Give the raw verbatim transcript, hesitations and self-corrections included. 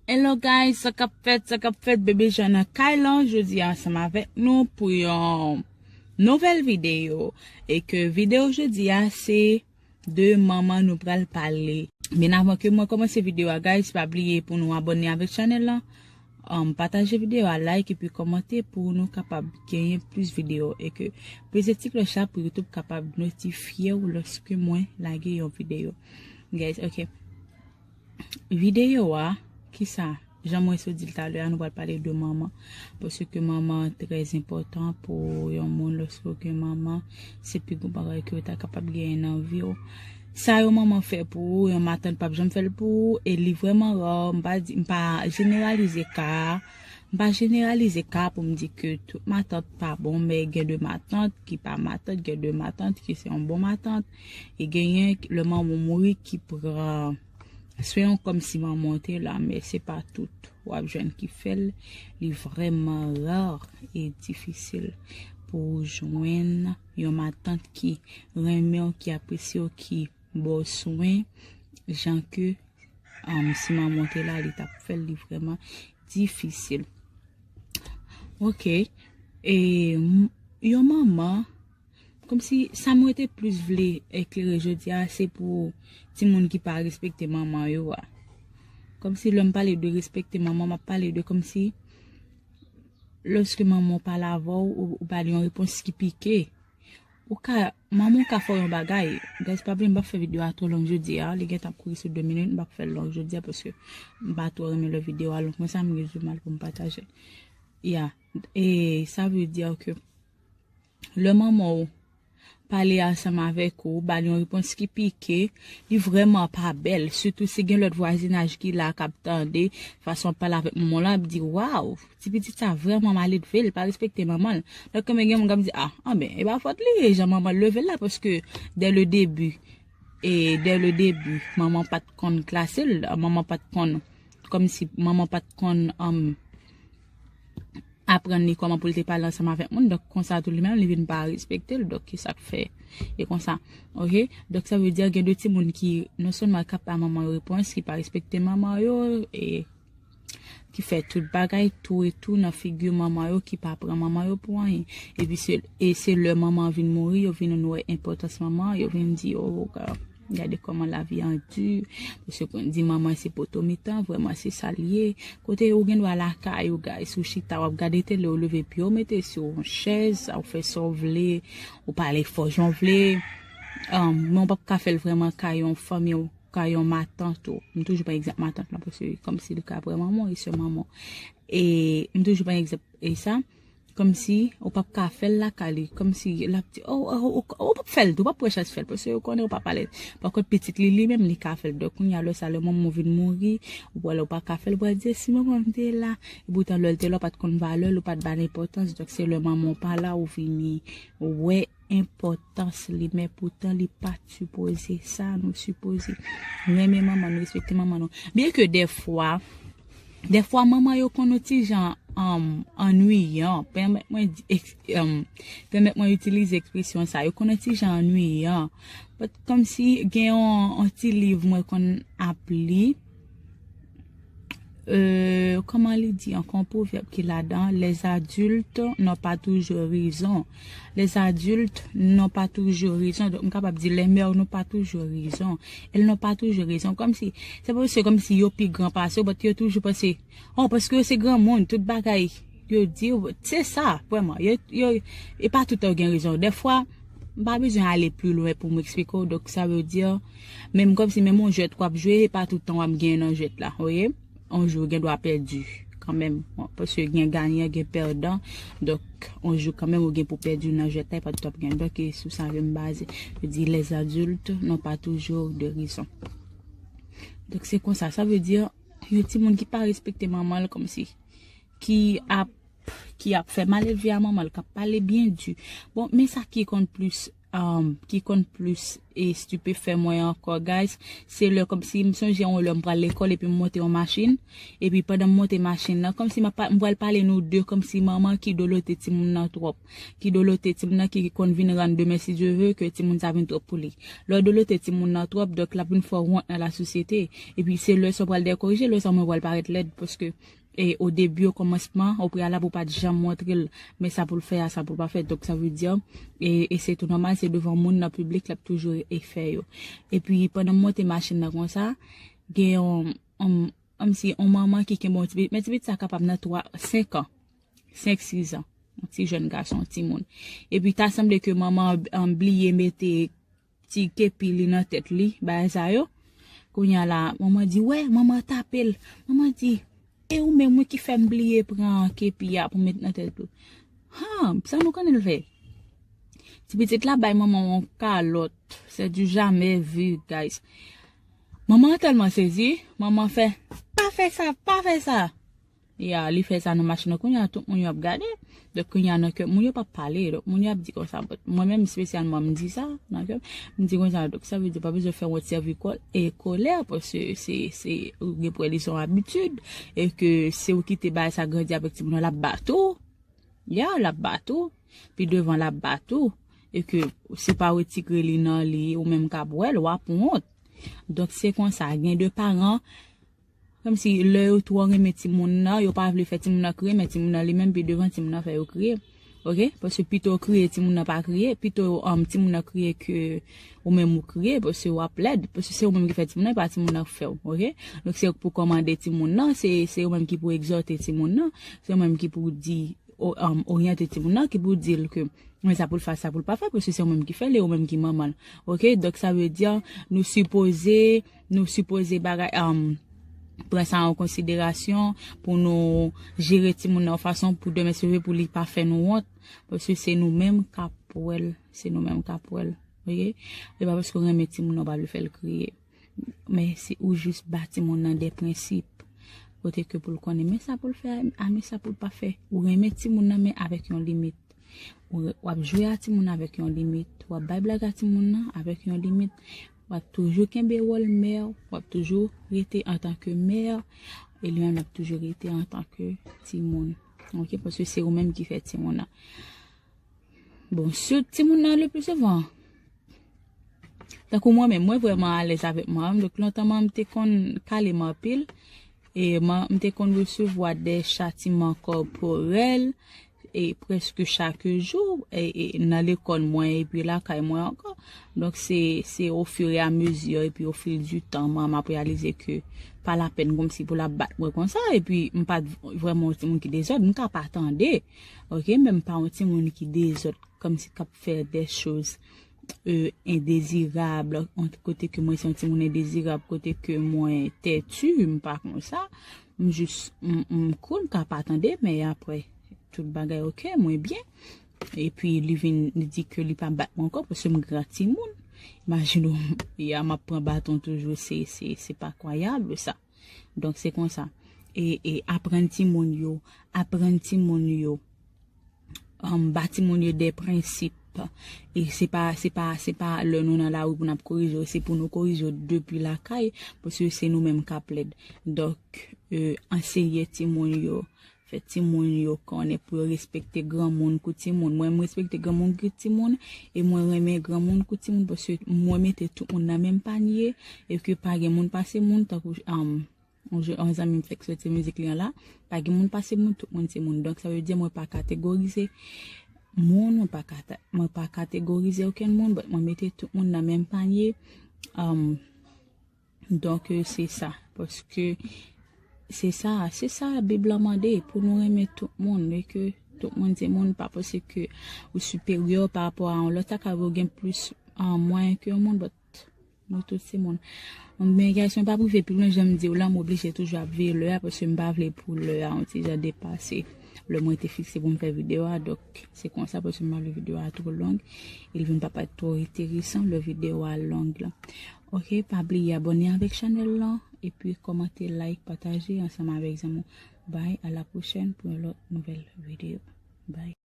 Hello guys, sa k ap fèt, sa k ap fèt, Bebe Jean nan kay lan, jodi a ansanm avèk nou pou yon nouvèl videyo. E ke videyo jodi a se de manman nou pral pale. Men avan ke mwen kòmanse videyo a, guys, pa bliye pou nou abòne avèk chanèl lan, um, pataje videyo a, like epi kòmante pou nou kapab genyen plis videyo e ke peze ti klòch la pou YouTube kapab notifye w lòske mwen lage yon videyo. Guys, ok. Videyo a, kisa? Jan mwen sot di l talè a, nou pral pale de manman. Paske manman trè enpòtan pou yon moun. Lòske w gen manman, se pi gwo bagay ke w ta kapab genyen nan vi w. Sa yon manman fè pou ou, yon matant p ap janm fè l pou ou, e li vrèman ra. M pa di, m pa jeneralize ka a. M pa jeneralize ka a pou m di ke tout matant pa bon, men gen de matant ki pa matant, gen de matant ki se yon bon matant, e genyen lè manman w mouri ki pran swen w kòmsi manman w te la, men se pa tout w ap jwenn ki fè l. Li vrèman ra e difisil pou w jwenn yon matant ki renmen w, ki apresye w, ki ba w swen, jan ke, um, si manman w te la, li t ap fè l, li vrèman difisil. Ok. E m- yon manman, kòmsi sa mwen te plis vle eklere jodi a, se pou timoun ki pa respekte manman yo a. Kòmsi lè m pale de respekte manman, m ap pale de kòmsi lòske manman w pale avè w, ou, ou ba li yon repons ki pike. Ou ka, manman w ka fè w yon bagay. Guys, pa bliye, m p ap fè videyo a twò long jodi a. Li gentan ap kouri sou de minit, m p ap fè l long jodi a paske m pa twò renmen lè videyo a long konsa, m gen di mal pou m pataje. Ya, e sa vle di ke lè manman w pale ansanm avèk ou, ba li yon repons ki pike, li vrèman pa bèl. Sitou si gen lòt vwazinaj ki la k ap tande fason w ap pale avèk manman w la, ap di, "Waw, ti pitit sa vrèman mal elve, li pa respekte manman l." Donk, men gen moun k ap di, "Ah, anben, e pa fòt li, e jan manman l leve l la, paske dès le début, e dès le début, manman pa t konn klase l, manman pa t konn, kòmsi manman pa t konn, um, aprann li kòman pou l te pale ansanm avèk moun, donk konsa tou li menm, li vin pa respekte l, donk ki sa k fè e konsa, ok? Donk sa vle di gen de timoun ki non sèlman ka pa manman yo repons, ki pa respekte manman yo, e ki fè tout bagay tou e tou nan figi manman yo, ki pa pran manman yo pou anyen. Epi se, e se lè manman vin mouri, yo vin wè enpòtans manman, yo vin di, "Oh, gade kòman lavi an di." Paske pou di manman se poto mitan, vrèman se sa l ye. Kote ou gen dwa lakay ou, guys, ou chita, w ap gade tele, ou leve pye, ou mete sou yon chèz, ou fè sa w vle, ou pale fò jan w vle. Um, men w p ap ka fè l vrèman kay yon fanmi, ou kay yon matant ou. M toujou pran egzanp matant lan, paske kòmsi li ka vrèman mouri, se manman w. E m toujou pran egzanp e sa, kòmsi ou p ap ka fè l lakay li, kòmsi l ap di, "Oh, oh, oh, oh, ou p ap fè l tou, ou p ap pran chans fè l, paske ou konnen ou p ap alèz." Pakont, pitit li, li menm, li ka fè l. Donk, kounye a, lè sa, lè manman w vin mouri, ou pral, ou pa ka fè l, ou pral di, "Si manman m te la." Epoutan, lè l te la, ou pa t konn valè l, ou pa t ba l enpòtans. Donk, se lè manman w pa la, ou vini wè enpòtans li, men poutan li pa t sipoze sa. Nou sipoze renmen manman nou, respekte manman nou. Byen ke dèfwa, dèfwa manman yo konn yon ti jan, um, annuyan. Pèmèt mwen di, eks- um, pèmèt mwen itilize ekspresyon sa. Yo konn yon ti jan annuyan. But kòmsi gen yon, yon ti liv mwen konn ap li. Euh, kòman li di ankò, yon pwovèb ki ladan, "Les adultes n'ont pas toujours raison." Les adultes n'ont pas toujours raison. Donk, m kapab di, "Les mères n'ont pas toujours raison. Elles n'ont pas toujours raison." Kòmsi, se pa se kòmsi yo pi gran pase w, but yo toujou panse, "Oh, paske yo se granmoun, tout bagay yo di w, se sa, vrèman." Yo, yo, e pa tout tan yo gen rezon. Dèfwa, m pa bezwen ale pli lwen pou m eksplike w. Donk, sa vle di, menm kòmsi menm yon jwèt w ap jwe, e pa tout tan w ap genyen nan jwèt la, w ye? Yon jou, gen dwa pèdi kanmenm. Bon, paske gen ganyan, gen pèdan. Donk, yon jou kanmenm, ou gen pou pèdi nan jwèt la, e pa tout tan w ap genyen. Donk, e sou sa ke m baze. Yo di, "Les adultes n'ont pas toujours de raison." Donk, se konsa. Sa vle di, yon timoun ki pa respekte manman l, kòmsi, ki ap, ki ap fè malelve a manman l, k ap pale byen di. Bon, men sa ki konn plis, um, ki konn plis e stipefè mwen ankò, guys, se lè kòmsi m sonje yon lè m pral lekòl epi m monte yon machin, epi pandan m monte machin nan, kòmsi m ap pa- m pral pale nou de kòmsi manman ki dolote timoun nan twòp, ki dolote timoun nan ki konn vin rann demen si Dye ve ke timoun sa vin twòp pou li. Lè w dolote timoun nan twòp, donk l ap vin fè w wont nan lasosyete, epi se lè sa w pral dekorije, lè sa mwen pral parèt lèd, paske e o debi, o kòmansman, o preyalab, ou pa t janm montre l, men sa pou l fè a, sa pou l pa fè. Donk, sa vle di, e, e se tou nòmal, se devan moun nan piblik, l ap toujou e fè yo. Epi, pandan m monte machin nan konsa, gen yon, yon, kòmsi yon manman ki kenbe yon ti pitit, men ti pitit sa kapab nan twa, senk an, senk, sis an, yon ti jèn gason, yon timoun. Epi, ta sanble ke manman an bliye mete ti kepi li nan tèt li, bagay sa yo. Kounye a la, manman di, wè, manman tape l. Manman di, e ou menm wi ki fè m bliye pran kepi a pou met nan tèt ou. Ha, sa nou konnen l fè. Ti pitit la bay manman yon kalòt. C'est du jamais vu, guys. Manman an tèlman sezi, manman fè, pa fè sa, pa fè sa. Ya, li fè sa nan machin nan. Kounye a, tout moun yo ap gade. Donk, kounye a, nan kè moun yo p ap pale. Donk, moun yo ap di konsa. But mwen menm, espesyalman, m di sa nan kè m. M di konsa, donk, sa vle di, pa bezwen fè wont sèvi kò- e kolè, paske se, se, ou gen pou wè li se yon abitid, e ke se ou ki te bay sa grandi avèk timoun nan, l ap bat ou. Ya, l ap bat ou. Pi devan, l ap bat ou. E ke si w pa retigre li nan li, ou menm k ap wè l, w ap wont. Donk, se konsa, gen de paran, kòmsi lè yo twò renmen timoun nan, yo pa vle fè timoun nan kriye, men timoun nan li menm pi devan timoun nan fè yo kriye. Oke? Paske pito w kriye, timoun nan pa kriye, pito um, timoun nan kriye ke ou menm ou kriye, paske w ap lèd, paske se ou menm ki fè timoun nan, e pa timoun nan k fè w. Oke? Donk se ou k pou kòmande timoun nan, se, se ou menm ki pou egzòte timoun nan, se ou menm ki pou di, o- um, oryante timoun nan, ki pou di l ke men sa pou l fè, sa pou l pa fè, paske se ou menm ki fè l, e ou menm ki manman l. Oke? Donk, sa vle di, nou sipoze, nou sipoze bagay, um, pran sa an konsiderasyon pou nou jere timoun nan yon fason pou demen si Dye ve pou li pa fè nou wont, paske se nou menm k ap wè l, se nou menm k ap wè l. Oke? Se pa paske w renmen timoun nan, w pa vle fè l kriye. Men si ou jis ba timoun nan de prensip, kote ke pou l konnen men sa pou l fè a, men sa pou l pa fè. Ou renmen timoun nan, men avèk yon limit. Ou, w ap jwe a timoun nan avèk yon limit. W ap bay blag a timoun nan avèk yon limit. W ap toujou kenbe wòl mè, w ap toujou rete antanke mè, e li menm l ap toujou rete antanke timoun. Oke, paske se ou menm ki fè timoun nan. Bon, sou timoun nan le pli souvan. Tankou mwen menm, mwen vrèman alèz avèk manman m. Donk, lontan manman m te konn kale m anpil. E manman m te konn resevwa de chatiman kòporèl e prèske chak jou e, e nan lekòl mwen epi lakay mwen ankò. Donk, se, se ofiramezu epi ofil di tan, manman m ap reyalize ke pa lapèn kòmsi pou l ap bat mwen konsa. Epi, m pa t vrèman yon timoun ki dezòd, m ka pa tande. Oke, men m pa yon timoun ki dezòd, kòmsi k ap fè de choz, e, endezirab, yon kote ke mwen se yon timoun endezirab, kote ke mwen tètu, m pa konsa. M jis, m, m cool, m ka pa tande, men apre, tout bagay oke, mwen byen. Epi, li vin, li di ke li pa bat mwen ankò, paske m gran timoun. Imajine w, ya, m ap pran baton toujou, se, se, se pa kwayab, sa. Donk, se konsa. E, e aprann timoun yo, aprann timoun yo, um, ba timoun yo de prensip. E se pa, se pa, se pa lè nou nan lari pou n ap korije yo, se pou nou korije yo depi lakay, paske se nou menm k ap lèd. Donk, e, anseye timoun yo, fè timoun yo konnen pou yo respekte granmoun kou timoun. Mwen, m respekte granmoun kou timoun, e mwen renmen granmoun kou timoun, paske mwen mete tout moun nan menm panye, e ke pa gen moun pase moun, tankou, um, yon je- yon zanmi m fèk soti mizik li an la, pa gen moun pase moun, tout moun se moun. Donk, sa vle di mwen pa kategorize moun, mwen pa kata- mwen pa kategorize okenn moun, but mwen mete tout moun nan menm panye. Um, donk, e, se sa, paske se sa, se sa Bib la mande, pou nou renmen tout moun, e ke tout moun se moun, pa panse ke ou siperyè pa rapò a yon lòt, sa ka vle w gen plis, um, mwayen ke yon moun, but nou tout se moun. Men, guys, mwen pa pou rive pi lwen, jan m di w la, m oblije toujou ap veye lè a, paske m pa vle pou lè a yon ti jan depase lè mwen te fikse pou m fè videyo a. Donk, se konsa, paske m pa vle videyo a twò long, e l vin pa parèt twò enteresan lè videyo a long la. Oke, pa bliye abòne avèk chanèl lan, epi kòmante, like, pataje ansanm avèk zanmi w. Bye, à la prochaine pou yon lòt nouvèl videyo. Bye.